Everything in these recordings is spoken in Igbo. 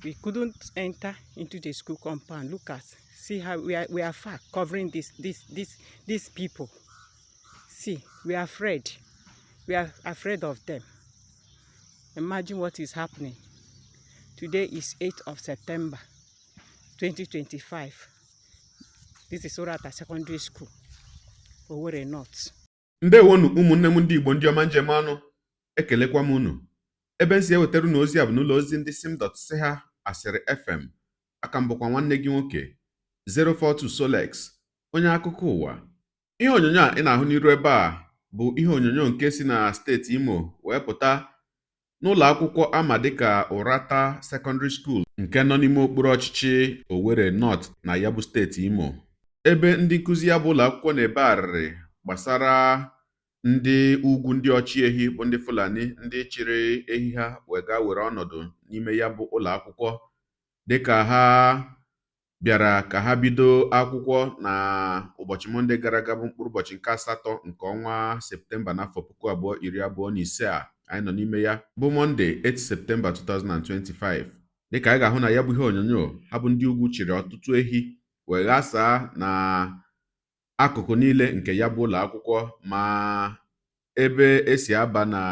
We couldn't enter into the school compound. Look at, see how we are far covering this this this these people. See, we are afraid. We are afraid of them. Imagine what is happening. Today is 8th of September 2025. This is Uratta Secondary School, Owerri North. Ndewonu ụmụnne m ndị Igbo, ndị ọma njem ọnụ, ekelekwa m unu. Ebe m si ewetara unu ozi a bụ n'ụlọ ozi ndị sim dot si ha asịrị FM. Aka m bụkwa nwanne gị nwoke 042 Solex, onye akụkọ ụwa. Ihe onyonyo a ị na-ahụ n'iru ebe a bụ ihe onyonyo nke si na steeti Imo wee pụta n'ụlọ akwụkwọ ama dịka Uratta Secondary School, nke nọ n'ime okpuru ọchịchị Owerri North na ya bụ steeti Imo, ebe ndị nkụzi ya bụ ụlọ akwụkwọ na-ebe arịrị gbasara ndị ugwu, ndị ọchịehi bụ ndị Fulani, ndị chịrị ehi ha wee gaa were ọnọdụ n'ime ya bụ ụlọ akwụkwọ, dịka ha bịara ka ha bido akwụkwọ na ụbọchị Mọnde gara aga, bụ mkpụrụ ụbọchị nke 8 nke ọnwa Septemba n'afọ 2025 a anyị nọ n'ime ya, bụ Mọnde 8 Septemba 2025. Dịka anyị ga-ahụ na ya bụ ihe onyonyo, ha bụ ndị ugwu chịrị ọtụtụ ehi wee ghasaa na akụkụ niile nke ya bụ ụlọ akwụkwọ, ma ebe esi aba na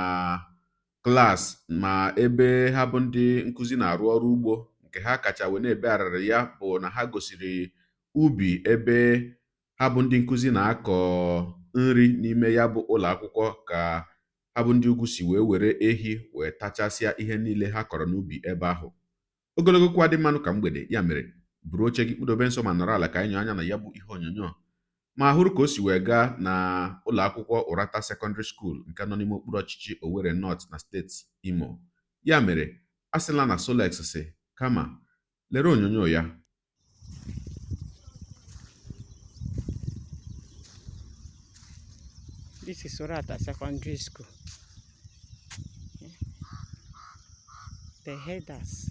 klaasị, ma ebe ha bụ ndị nkụzi na-arụ ọrụ ugbo. Nke ha kacha wee na-ebe arịrị ya bụ na ha gosiri ubi ebe ha bụ ndị nkụzi na-akọ nri n'ime ya bụ ụlọ akwụkwọ, ka ha bụ ndị ugwu si wee were ehi wee tachasịa ihe niile ha kọrọ n'ubi ebe ahụ. Ogologo kwa dị mmanụ ka mgbede ya mere, buru oche gị, kpụdobe nso ma nọrọ ala ka anyị nyoo anya na ya bụ ihe onyonyo ma hụrụ ka o si wee gaa na ụlọ akwụkwọ Uratta Secondary School, nke nọ n'ime okpuru ọchịchị Owerri North na steeti Imo. Ya mere, a sịla na Solex si, kama lere onyonyo ya. This is Uratta Secondary School. The herders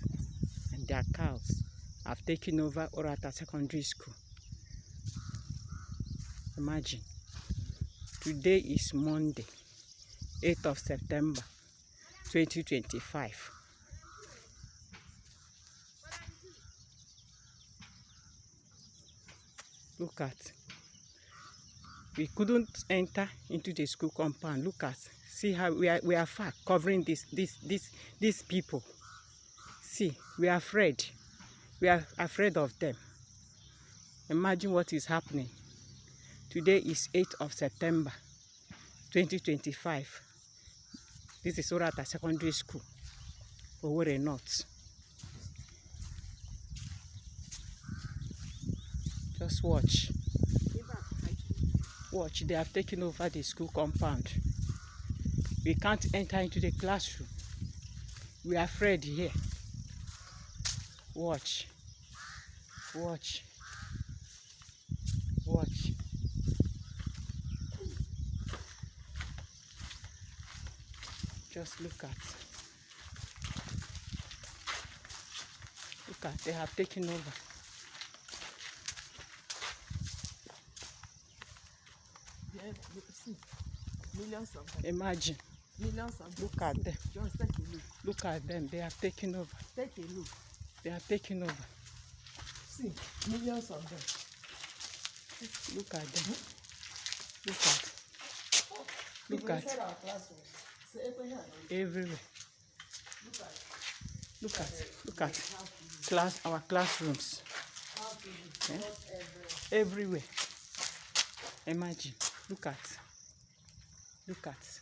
and their cows have taken over Uratta Secondary School. Imagine. Today is Monday, 8th of September 2025. Look at. We couldn't enter into the school compound. Look at. See how we are far covering this this this these people. See, we are afraid. We are afraid of them. Imagine what is happening. Today is 8th of September 2025. This is Uratta Secondary School, Owerri North. Just watch. Watch, they have taken over the school compound. We can't enter into the classroom. We are afraid here. Watch. Watch. Watch. Just look at. Look at, they have taken over. Yeah, see, millions of them. Imagine. Millions of them. Look at them. Just take a look. Look at them. They have taken over. Take a look. They have taken over. See, millions of them. Look at them. Look at. Look Even at inside our classrooms. See, everywhere. Everywhere. Look at. Look at. Look at. Class, our classrooms. How big Eh? Not everywhere. Everywhere. Imagine. Look at. Look at.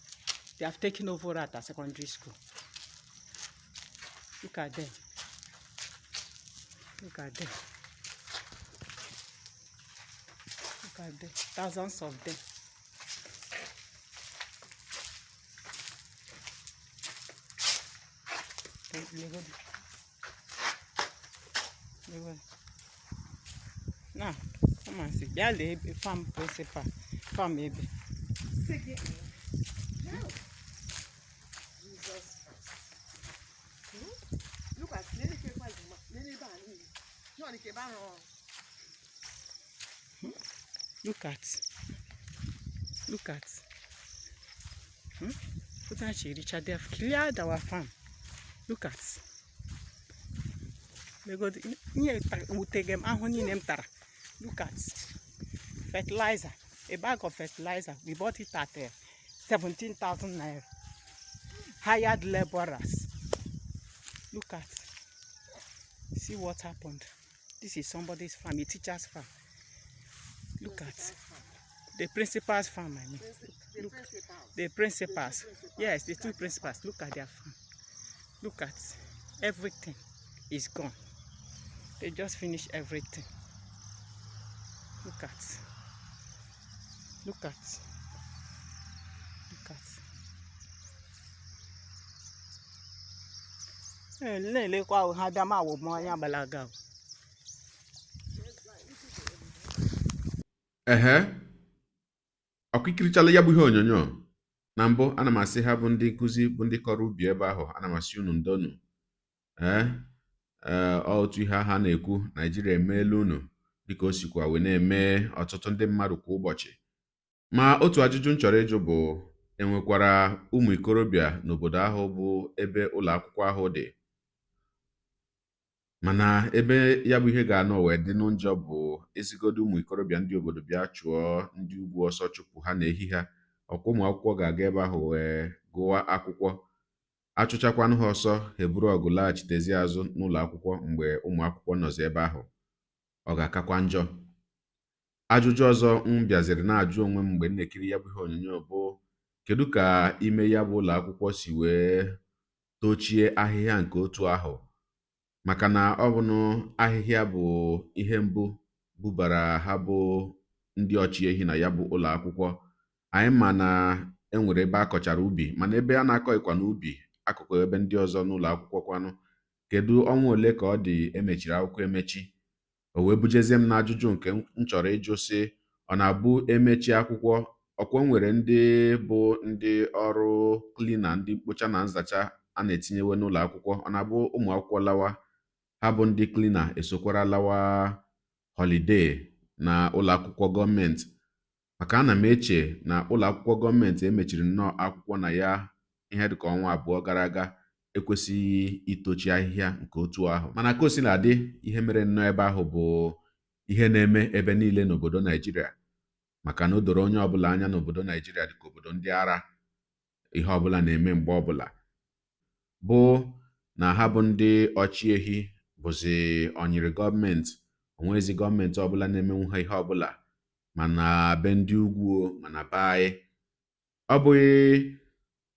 They have taken over at secondary school. Look at them. Look at them. Look at them. Thousands of them. Legodi. Legodi. Now, come and see. Bịa lee ebe farm principal. Farm ebe. See, no. Jesus Christ. Hmm? Look at nene ke kwa juma. Nene ba ni. You want ke ba ro. Look at. Look at. Put that Richard, they have cleared our farm. Look at. Legodu ihe wutere m, ahụ niile m tara. Look at fertilizer, a bag of fertilizer, we bought it at 17,000 naira. Hired laborers. Look at, see what happened. This is somebody's farm, a teacher's farm. Look at the principal's farm, I mean. The Look. principals. The principals. The two principals. Yes, the two principals. Look at their farm. Look at everything is gone. They just finished everything. Look at. Look at. Look at. Ee, na-elekwa ahụ ha bịa ma awụ m anya gbalaga o. Ehe, ọkwa ikirichala ya bụ ihe onyonyo. Na mbụ, ana m asị ha bụ ndị nkụzi bụ ndị kọrọ ubi ebe ahụ, ana m asị unu ndonu. Ee ee, ọ otu ihe ha na-ekwu, Naijiria emeela unu dịka o sikwa wee na-eme ọtụtụ ndị mmadụ kwa ụbọchị. Ma otu ajụjụ m chọrọ ịjụ bụ, enwekwara ụmụ ikorobịa n'obodo ahụ bụ ebe ụlọ akwụkwọ ahụ dị? Mana ebe ya bụ ihe ga-anọ wee dị njọ bụ esigodo ụmụ ikorobịa ndị obodo bịa chụọ ndị ugwu ọsọ, chụpụ ha na ehi ha. Ọkwa ụmụ akwụkwọ ga-aga ebe ahụ wee gụwa akwụkwọ, achụchakwanụ ha ọsọ, ha eburu ọgụ laghachitezi azụ n'ụlọ akwụkwọ. Mgbe ụmụ akwụkwọ nọzi ebe ahụ, ọ ga-akakwa njọ. Ajụjụ ọzọ m bịaziri na-ajụ onwe m mgbe m na-ekiri ya bụ ihe onyonyo bụ, kedu ka ime ya bụ ụlọ akwụkwọ si wee tochie ahịhịa nke otu ahụ? Maka na ọ bụnụ ahịhịa bụ ihe mbụ bubara ha bụ ndị ọchịehi na ya bụ ụlọ akwụkwọ. Anyị ma na enwere ebe a kọchara ubi, mana ebe a na-akọghịkwa n'ubi, akụkụ ebe ndị ọzọ n'ụlọ akwụkwọ kwanụ, kedu ọnwa ole ka ọ dị emechiri akwụkwọ emechi? O wee bujezie m n'ajụjụ nke m chọrọ ịjụ sị, ọ na-abụ emechi akwụkwọ, ọkwa o nwere ndị bụ ndị ọrụ cleaner, ndị mkpocha na nzacha a na-etinyewe n'ụlọ akwụkwọ? Ọ na-abụ ụmụ akwụkwọ lawa, ha bụ ndị cleaner esokwara lawa holiday na ụlọ akwụkwọ gọọmenti? Maka ana m eche na ụlọ akwụkwọ gọọmenti emechiri nnọọ akwụkwọ na ya ihe dịka ọnwa 2 gara aga ekwesịghị itochi ahịhịa nke otu ahụ. Mana ka o sila dị, ihe mere nnọọ ebe ahụ bụ ihe na-eme ebe niile n'obodo Naijiria, maka na o doro onye ọbụla anya n'obodo Naijiria dịka obodo ndị ara, ihe ọbụla na-eme mgbe ọbụla, bụ na ha bụ ndị ọchịehi bụzi ọnyịrị gọọmenti. Onwezi gọọmenti ọbụla na-emenwu ha ihe ọbụla, mana be ndị ugwu, mana be anyị. Ọ bụghị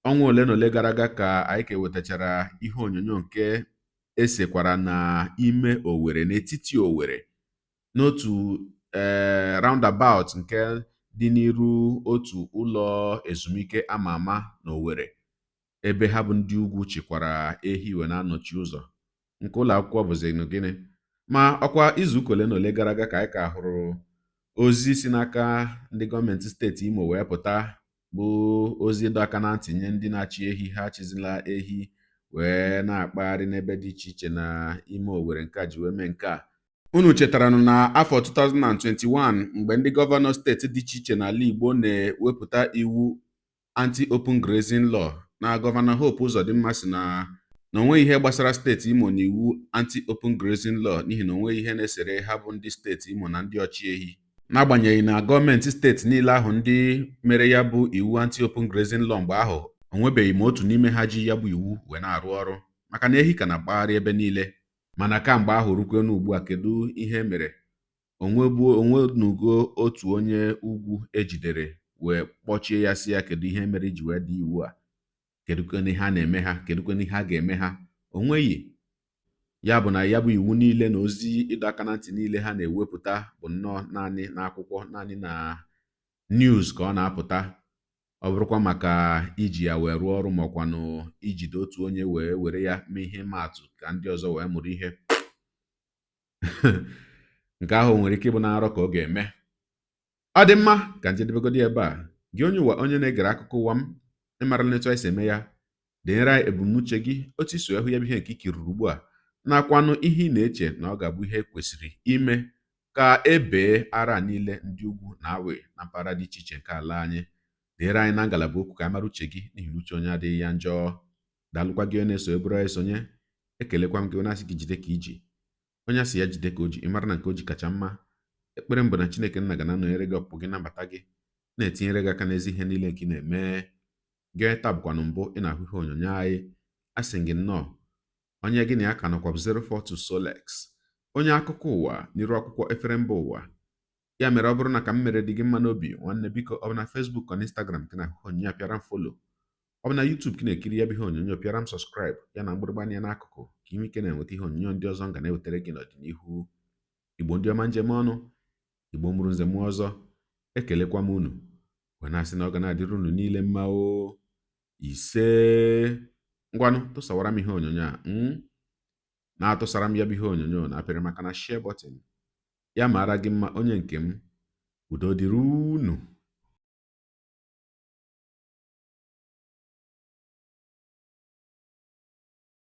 ọnwa ole na ole gara aga ka anyị ka wetachara ihe onyonyo nke esekwara na ime Owerri, n'etiti Owerri, n'otu ee roundabout nke dị n'iru otu ụlọ ezumike ama ama n'Owerri, ebe ha bụ ndị ugwu chịkwara ehi wee na-anọchi ụzọ nke ụlọ akwụkwọ. Bụzi gịnị ma ọkwa izuụka ole na ole gara aga ka anyị ka hụrụ ozi si n'aka ndị gọọmenti steeti Imo wee pụta, bụ ozi ịdọ aka na ntị nye ndị na-achị ehi, ha achịzila ehi wee na-akpagharị n'ebe dị iche iche na ime Owerri. Nke a ji wee mee nke a, unu chetaranụ na afọ 2021, mgbe ndị gọvanọ steeti dị iche iche n'ala Igbo na-ewepụta iwu anti-open grazing law, na gọvanọ Hope Uzodimma si na onweghị ihe gbasara steeti Imo na iwu anti-open grazing law, n'ihi na onweghị ihe na-esere ha bụ ndị steeti Imo na ndị ọchịehi, n'agbanyeghị na gọọmenti steeti niile ahụ ndị mere ya bụ iwu anti-open grazing law mgbe ahụ, onwebeghị ma otu n'ime ha ji ya bụ iwu wee na-arụ ọrụ, maka na ehi ka na-akpagharị ebe niile. Mana kamgbe ahụ rukwenu ugbu a, kedu ihe mere onwenugo otu onye ugwu ejidere wee kpọchie ya, si ya kedu ihe mere iji wee dị iwu a? Kedụkwanụ ihe a na-eme ha? Kedụkwanụ ihe a ga-eme ha? Onweghị. Ya bụ na ya bụ iwu niile na ozi ịdọ aka na ntị niile ha na-ewepụta bụ nnọọ naanị n'akwụkwọ, naanị na news ka ọ na-apụta. Ọ bụrụkwa maka iji ya wee rụọ ọrụ, maọkwanụ ijide otu onye wee were ya mee ihe maatụ ka ndị ọzọ wee mụrụ ihe, nke ahụ nwere ike ịbụ na arọ ka ọ ga-eme. Ọ dị mma, ka njedebegodi ebe a. Gị onye ụwa, onye na-egere akụkọ ụwa m, ịmarala etu anyị si eme ya. Denyere anyị ebumnuche gị, otu isi hụ ya bụ ihe nke ikiriri ugbu a, nakwanụ ihe ị na-eche na ọ ga-abụ ihe kwesịrị ime ka e bee ara niile ndị ugwu na-awị na mpaghara dị iche iche nke ala anyị. Deere anyị na ngalaba okwu ka anyị mara uche gị, n'ihi na uche onye adịghị ya njọ. Daalụkwa gị onye na-eso eburu anyị sonye. Ekelekwa m gị onye asị gị jide ka iji. Onye a sị ya jide ka o ji, ị mara na nke o ji kacha mma. Ekpere m bụ na Chineke nna ga na-anọnyere gị, ọpụpụ gị na mbata gị, na-etinyere gị aka n'ezi ihe niile nke ị na-eme. Gị onye taa bụkwanụ mbụ ị na-ahụ ihe onyonyo anyị, a sị gị nnọọ. Onye gị na ya ka nọkwa bụ 042 Solex, onye akụkọ ụwa n'iru akwụkwọ efere mba ụwa. Ya mere, ọ bụrụ na ka m mere dị gị mma n'obi, nwanne, biko, ọ bụ na Facebook, ọ na Instagram ka ị na-ahụ ihe onyonyo a, pịara m follow. Ọ bụ na YouTube ka ị na-ekiri ya bụ ihe onyonyo, pịara m subscribe ya na mgbịrịgba anya n'akụkụ, ka ị nwee ike na-enweta ihe onyonyo ndị ọzọ m ga na-ewetara gị n'ọdịnihu. Igbo ndị ọma, njem ọnụ, Igbo mụrụ nze mụọ ọzọ, ekelekwa m unu wee na-asị na ọ ga na-adịrị unu niile mma o. Ise. Ngwanụ, tụsawara m ihe onyonyo a, na-atụsara m ya bụ ihe onyonyo na apịrị maka na share button. Ya mara gị mma, onye nke m. Udo dịrị unu.